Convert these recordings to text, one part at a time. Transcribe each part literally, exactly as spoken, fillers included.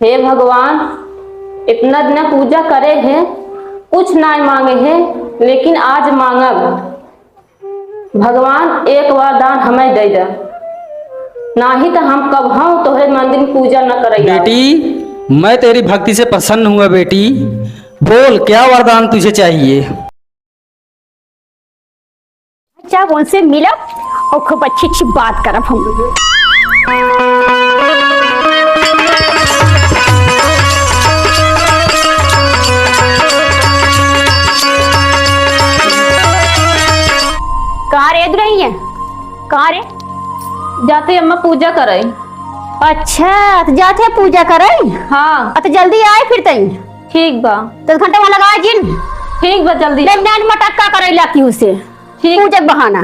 हे भगवान, इतना दिन पूजा करे है, कुछ नाय मांगे है, लेकिन आज मांगब। भगवान, एक वरदान हमें दे दे, नाही तो हम कबहूँ तोहरे मंदिर में पूजा न करई। बेटी, मैं तेरी भक्ति से प्रसन्न हुआ बेटी। बोल, क्या वरदान तुझे चाहिए? अच्छा, उनसे मिलब और खूब अच्छी अच्छी बात करब हम। कहाँ रे दुल्हनिया? कहाँ रे? जाते अम्मा पूजा करे। अच्छा, तो जाते पूजा करे? हाँ। अ, तो जल्दी आए फिर तई। ठीक बा। दस घंटा वहाँ लगा जिन। ठीक बा, जल्दी। ले, नान मटक्का करे ला क्यों से? ठीक। पूजा के बहाना।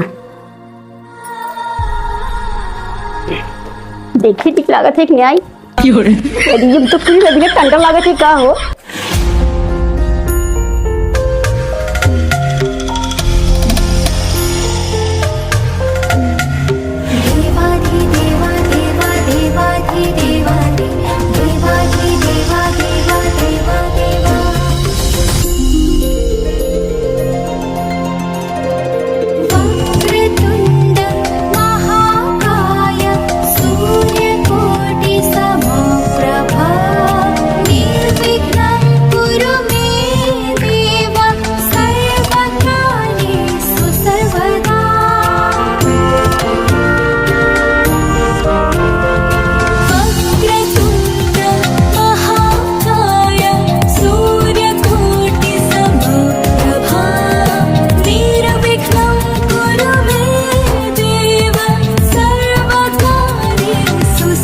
देखी, ठीक लागत है कि नहीं आई? क्यों रे? अरे, ये तो पूरी लड़की टंडन लागत है, का हो? देवाधिदेवा, देवा, देवाधिदेवा, देवाधिदेवा, देवा, देवा, देवा। वक्रतुण्ड महाकाय सूर्यकोटि समप्रभा निर्विघ्नं कुरु मे देव सर्वकार्येषु सर्वदा। वक्रतुण्ड महाकाय सूर्यकोटि समप्रभा निर्विघ्नं कुरु मे देव सर्वकार्येषु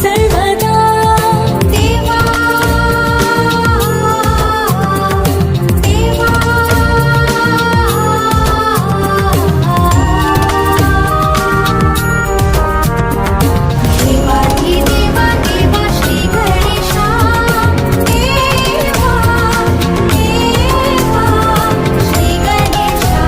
सर्वदा। देवा, देवा, देवाधिदेवा, देवा श्री गणेशा, देवा, देवा श्री गणेशा।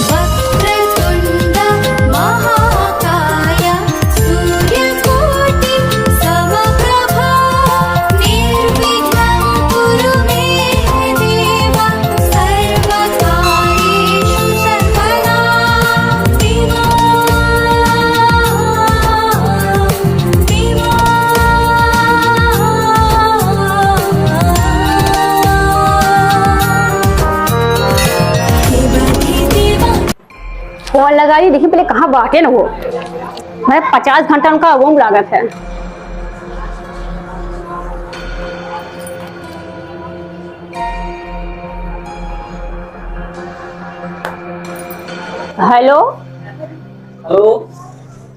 वक्रतुण्ड महाकाय सूर्यकोटि समप्रभा निर्विघ्नं कुरु मे देव सर्वकार्येषु सर्वदा। देवा, देवा, देवा। फोन लगाई, देखी पहले कहाँ बाटे न हो। मैं पचास घंटा उनका वो लागत है। हेलो। हेलो।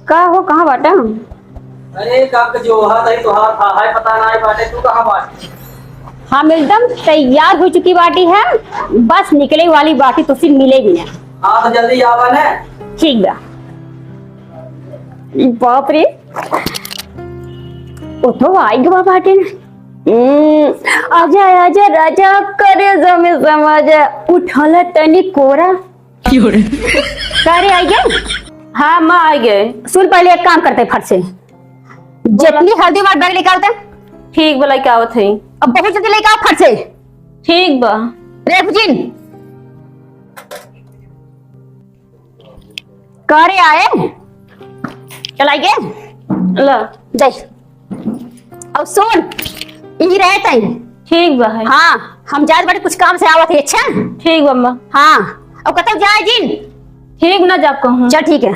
का हो, कहाँ बाटा? अरे, कब जो हा तही तोहार था, हाय पता नाय बाटे, तू कहाँ बाटे? हम एकदम तैयार हो चुकी बाटी है, बस निकले वाली बाटी, तो फिर मिले भी ना। हाँ, तो जल्दी आवा ना। ठीक बा। बाप रे, ओ तो आई गवा बाटे ना। हम्म, आजा, आजा राजा, करेजा में समा जा, उठल तनी कोरा। का रे, आई गए? हाँ, माँ, आई गए। सुन, पहले एक काम करते फट से, जितनी हल्दी हमारे बैग लेके आओ तो। ठीक बा, लेके आवत है। अब बहुत जल्दी लेके आओ फट से। ठीक बा। रे फुजिन, का रे आए? चल आई गए? ला। दे। और सुन, ई रहे तई। ठीक बा है। हाँ, हम जात बाटी कुछ काम से आवत है, अच्छा? ठीक बा अम्मा। हाँ, और कतौ जाए जिन? ठीक ना जा कहूँ। चल ठीक है।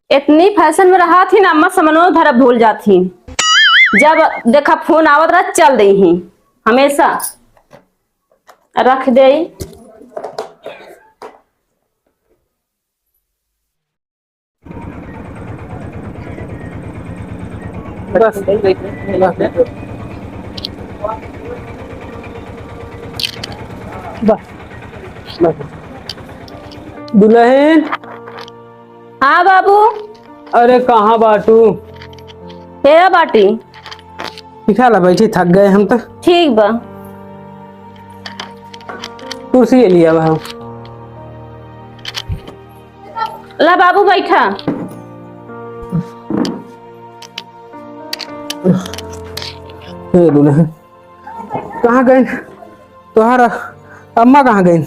इतनी फैशन में रहत ही ना अम्मा, समनो धरब भूल जात ही। जब देखा फोन आवत रहा चल दे ही हमेशा। रख दे। बस। बस। बस। दुल्हन। हाँ बाबू। अरे कहाँ बाटू? हे बाटी। दिखा ला बैठी, थक गए हम तो। ठीक बा। कुर्सी ले लिया वहाँ। ला बाबू बैठा। ए दुल्हन, कहाँ गइन तोहार अम्मा, कहाँ गइन?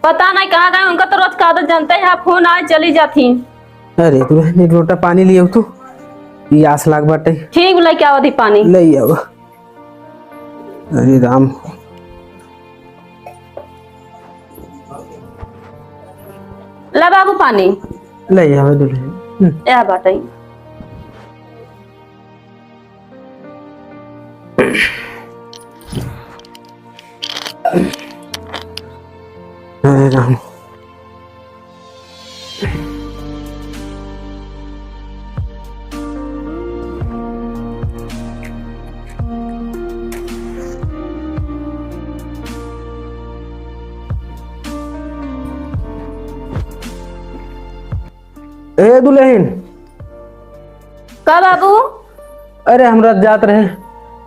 पता नहीं कहाँ गए, उनका तो रोज का आदत जानते हैं, फोन आए चली जाती। अरे दुल्हन, एक लोटा पानी लियाउ तू, पियास लाग बाटे। ठीक, लेके आवा दी पानी। ले आवा। अरे राम। ला बाबू पानी। ले आवा दुल्हन। हम्म। या बाटे। अरे राम। ए दुल्हन। का बाबू? अरे, हमरा जात रहे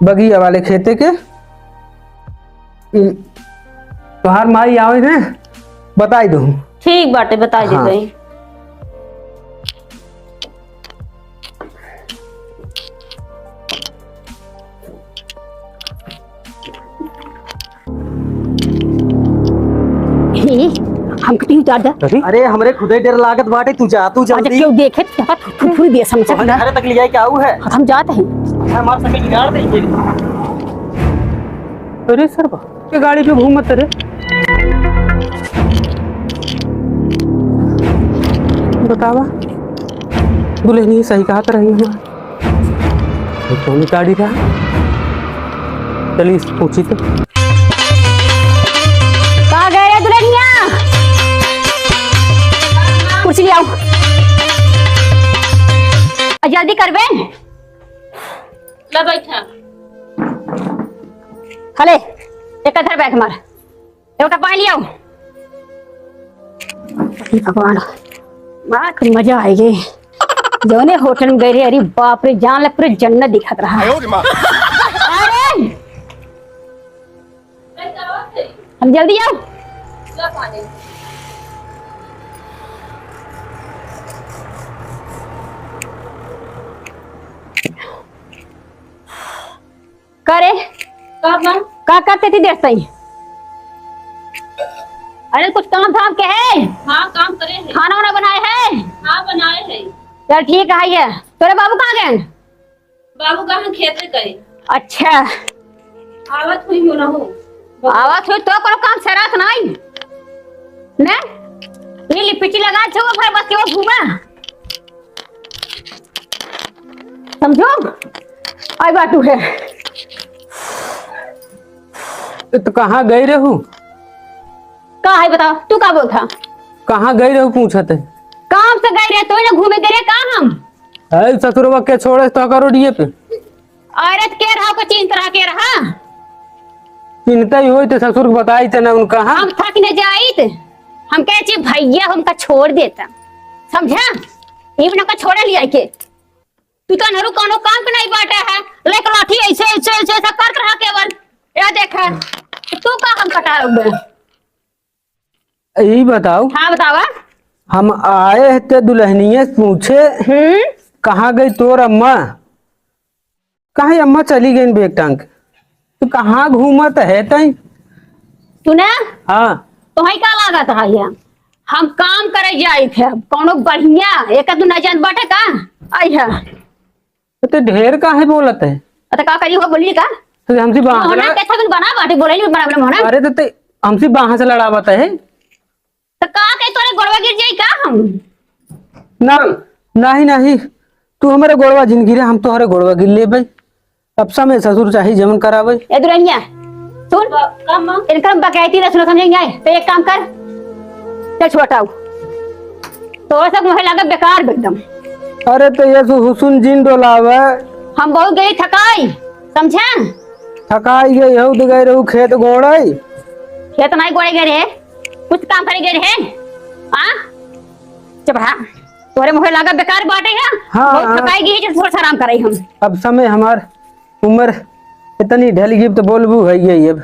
बगिया वाले खेते के। ई, तोहार माई आवे ने, बताई दो। ठीक बाटे, बताई हाँ। देते। हे, हमके भी उतार दे। अरे? अरे, हमरे खुदे डर लागत बाटे, तू जा, तू अच्छा, जल्दी। केहू देखे तो फुरफुरी दिया, समझ तोहरे ना। घर तक लियाई के आऊ है। हम जात हैं। अच्छा, हमार साइकिल बिगाड़ देंगे। अरे सर, के गाड़ी पे घूमत रे? बतावा, दुल्हनी सही कहत रही है। ये कौन गाड़ी था? चलिए, इससे पूछी तो। कहाँ गए रे दुल्हनिया? कुर्सी ले आओ। आ, जल्दी करबे। ला बैठा। हले, एक धर बैग मार। एगोटा पानी लियाओ। हे भगवान, बड़ा मजा आइगे। जौने होटल में गए रहे, अरे बाप रे, जान लग पूरे जन्नत दिखत रहा। आयो रे माँ। अरे, हम जल्दी आओ। का रे? का बा? का करते थी देर से? अरे कुछ काम धाम के है? हाँ, काम करे है। खाना वाना बनाए है? हाँ, बनाए है। चल ठीक है, ये तोरे बाबू कहाँ गए? बाबू कहाँ खेते गए। अच्छा। आवत हुई हो ना हो। आवत हुई तो कोनो काम सरात नहीं। ने? ये लिपिटी लगा छो, फिर बस के वो घूमा। समझो? आई बात है। ए, तो कहाँ गई रहू? का है बताओ, तू का बोलता? कहाँ गई रहू पूछत है? काम से गई रहे, तो ही ना घूमे दे रहे का हम? है ससुरवा के छोड़े तो करो डीए पे। औरत के रहा को चिंत रहा के रहा। चिंता ही होई तो ससुर के बताई थे ना उनका, हाँ? हम थक न जाइत, हम कहे छी भैया हमका छोड़ देता, समझा? ये भी ना का छोड़ा लिया के। तू तो अनहरू कौनो काम के नहीं बाटे है, लेके लाठी ऐसे, ऐसे, ऐसे, ऐसे करत रहा केवल। या देखा, तू का हम कटा बे? ई बताओ। हाँ, बतावा। हम आए हैं ते दुल्हनिया से पूछे, हम्म? कहाँ गई तोर अम्मा? कहाँ अम्मा चली गई बैग टांग के? तू कहाँ घूमत है तई? सुना? हाँ। तोहई का लागत है ये? हम काम करे जाई थे, कौनो बढ़िया, एक दू ना जान बाटे का? आई है। तो ढेर काहे बोलत है? अरे का करी हो, बोलिए का? तो हमसे बाहर मोहना लड़ा- कैसा भी बना बाटे, बोले नहीं बना, बना मोहना। अरे तो ते हमसे बाहर से लड़ावत है। तो का कहे तोरे गोड़वा गिर जाई का हम? ना, नहीं, नहीं, तू हमारे गोड़वा जिन गिरे, हम तोहरे गोड़वा गिर लेबे। अब समय ससुर चाही जमन करावे। ए दुल्हनिया, सुन। का माँ? इनकर हम बकैती ना सुनो, समझेंगे? तो एक काम कर, चल छोटाऊ, तो सब मुझे लगे बेकार एकदम। अरे तो ये सु-, हुसुन जिन डोलावे। हम बहुत गई थकाई, समझा? थकाई गई हो तो गए रहू खेत गोड़े। खेत नहीं गोड़े गए रहे, कुछ काम करे गए रहे। हाँ, चुप रहा। तोरे मुझे लगा बेकार बाटे है। हाँ, बहुत हाँ। थकाई गई है, चल थोड़ा सा आराम कराई हम। अब समय हमार उम्र इतनी ढल गई, तो बोलबू है ये अब।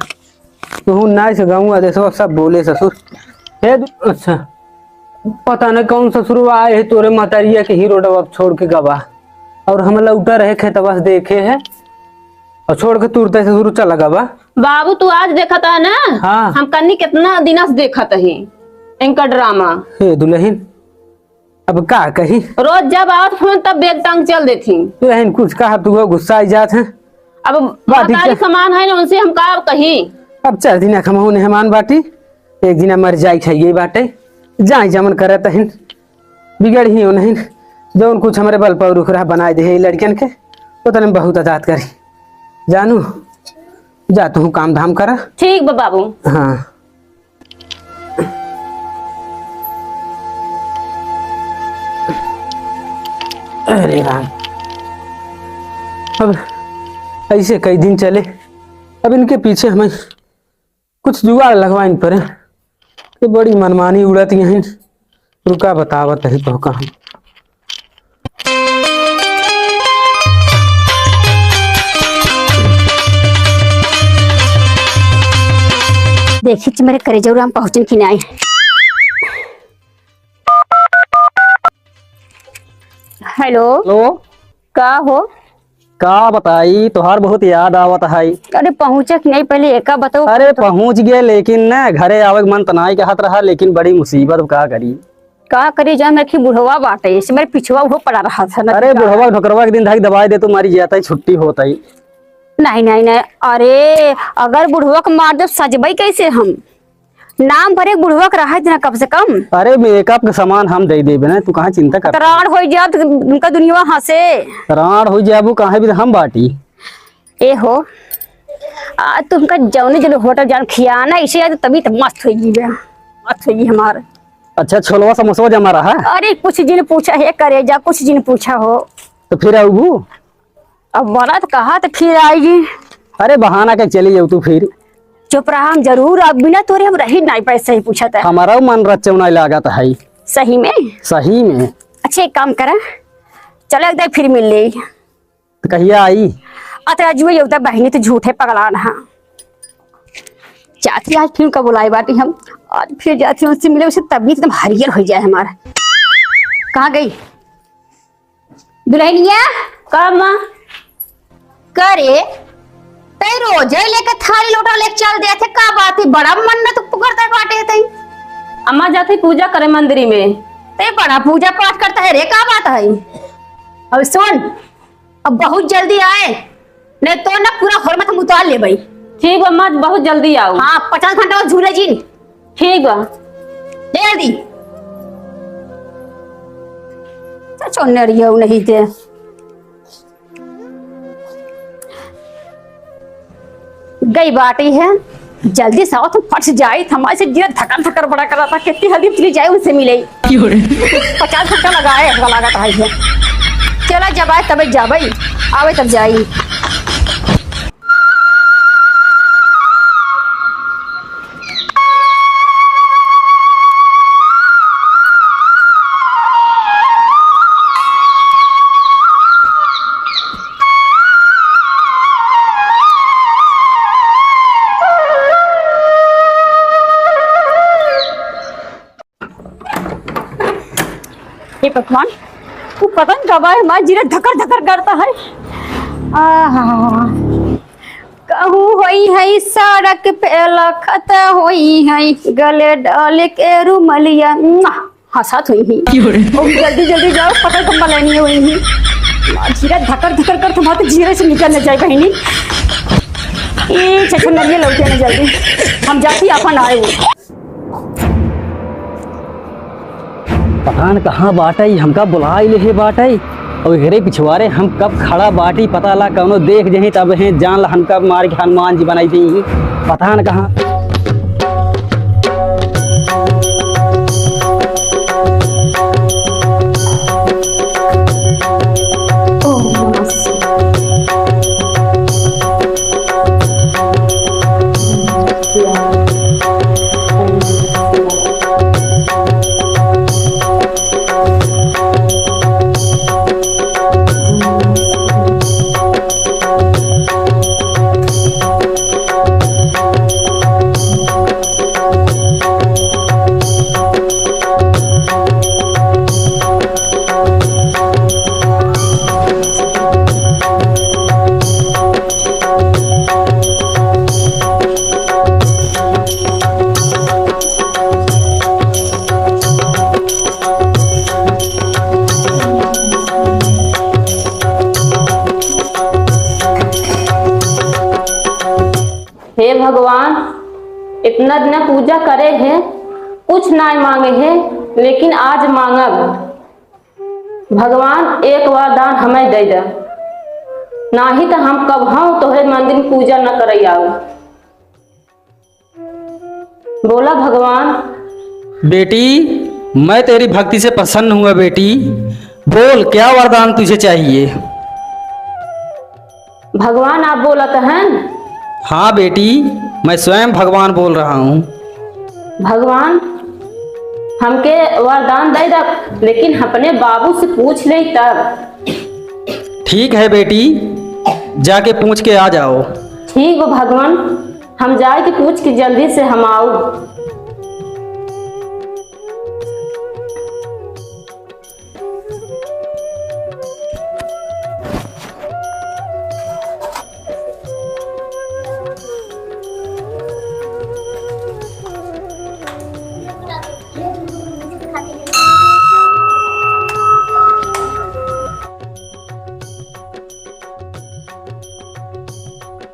तू नाई से गाँव देसवा सब बोले ससुर। हे दु-, अच्छा, पता नहीं कौन ससुरवा आए है तोरे महतरिया के ही रोडवा छोड़ के गवा, और हम लौटा रहे खेतवा से देखे है, और छोड़ के तुरते ससुर चला गवा। बाबू, तू आज देखत है ना? हाँ। हम कन्नी कितना दिना से देखत ही इनका ड्रामा। हे दुल्हन, अब का कही? रोज जब आवत फोन तब बैग टांग चल देती। दुल्हन कुछ कहा तू हो, गुस्सा आई जात है। अब बाटी महतारी के समान है ना, उनसे हम का कही? अब चार दिन हम हो मेहमान बाटी, एक दिन मर जाई खाइए बाटे, जाई जमन करत हन, बिगड़ ही नहीं, जौन कुछ हमरे बल पर रुख रहा बनाए दे है लड़कन के, उतने में बहुत आजाद करी। जानू, जा तू काम धाम करा। ठीक बा बाबू। हाँ। अरे राम, अब ऐसे कई दिन चले, अब इनके पीछे हमें कुछ जुगाड़ लगवाइन परे। ये बड़ी मनमानी उड़त यहीं। रुका, बतावत है तो कहाँ। देखी कि मेरे करेजौरा में पहुंचन कि नहीं। हेलो। हेलो। का हो? का बताई, तोहार बहुत याद आवत है। अरे पहुँचा कि नहीं, पहले एका बताओ। अरे तो पहुँच गए, लेकिन ना घरे आवे के मन त नाई कहत रहा, लेकिन बड़ी मुसीबत, का करी? का करी, जान रखी बुढ़वा बाटे, इसे मेरे पिछवा उहो पड़ा रहा था ना। अरे बुढ़वा ढोकरवा के दिन धाक दबाई दे तो मारी जाता ही, छुट्टी होता ही। नहीं, नहीं, नहीं, अरे अगर बुढ़वा के मार देब, सजबई कैसे हम? नाम पर एक बुढ़वा के रहा इतना कम से कम। अरे मेकअप के सामान हम दे देबे ना, तू कहाँ चिंता कर? राड़ हो जात उनका दुनिया हंसे। राड़ हो जाबू कहाँ भी हम बाटी। ए हो, आ, तुमका जौने जौने होटल जान खियाना, इसे आज तबीयत मस्त होई बे, मस्त होई हमार। अच्छा, छोलवा समोसवा जमा रहा? अरे कुछ जिन पूछा है करेजा, कुछ जिन पूछा हो। तो फिर आऊबू? अब बोला तो कहा तो फिर आएगी। अरे बहाना के चली जाऊ तू फिर। चुप रहा, हम जरूर अब बिना तोरे हम रही नहीं पाए, सही पूछा था। हमारा मन रच्चौ नहीं लागत है। सही में? सही में। अच्छा एक काम करा, चलो एक दाई फिर मिल ले। तो कहिया आई? अतरा जुए ये उधर बहिनी तो झूठे पगलान हा। जाती आज फिर उनका बुलाए बाटी हम, आज फिर जाती उनसे मिले, उसे तबीयत एकदम हरियर हो जाए हमारा। कहाँ गई? दुल्हनिया। का माँ? करे, तै रोजे लेके थाली लोटा लेके चल देत है, का बात है? बड़ा मन्नत पुकारत बाटे तै। अम्मा जात ही पूजा करे मंदिरी में। तै बड़ा पूजा पाठ करत है रे, का बात है? अब सुन, अब बहुत जल्दी आए, नहीं तो ना पूरा हुरमत हम उतार लेबई। ठीक बा, मत बहुत जल्दी आओ। हाँ, पचास घंटा और झूले जी। ठीक बा। जल्दी। चाचो नरियो नहीं थे। गई बाटी है, जल्दी से आओ, तुम फट से जाई, हमारे से जिया धकर धकर बड़ा करा था, कितनी हल्दी चली जाए उनसे मिले। क्यों रे? पचास घंटा लगाए, हमका लागत है ये। चला जब आए तबे जाबई, आवे तब जाई। हे भगवान, वो पता नहीं कब आए, हमारा जिया धकर धकर करता है। आहा, कहूँ होई है सड़क पे लखत होई है, गले डाल के रुमलिया, मुआ, हंसत होई ही। क्यों रे? ओ, जल्दी जल्दी जाओ, पता कब मलैनी होई ही। जिया धकर धकर करत, हमारा तो जिया से निकल न जाए बहिनी। ए, छछनरिया लौटे न जल्दी, हम जाती अपन आए। पता न कहाँ बाटइ, हमका बुलाइ लेहे बाटइ। अउ एकरे पिछवारे हम कब खड़ा बाटी, पता ला कउनो देख जही तब हैं जान ला हमका मार के हनुमान जी बनाइ देइहीं। पता न कहाँ। भगवान, इतना दिन पूजा करे हैं, कुछ नाहीं माँगे हैं, लेकिन आज माँगब। भगवान, एक वरदान हमें दे दे, नाहीं त हम कबहूँ तोहरे मंदिर में पूजा न करे आऊ। बोला भगवान। बेटी, मैं तेरी भक्ति से प्रसन्न हुआ बेटी। बोल, क्या वरदान तुझे चाहिए? भगवान, आप बोलत हन? हाँ बेटी, मैं स्वयं भगवान बोल रहा हूँ। भगवान, हमके वरदान दे द, लेकिन अपने बाबू से पूछ ले तब। ठीक है बेटी, जाके पूछ के आ जाओ। ठीक बा भगवान, हम जाए के पूछ के जल्दी से हम आऊ।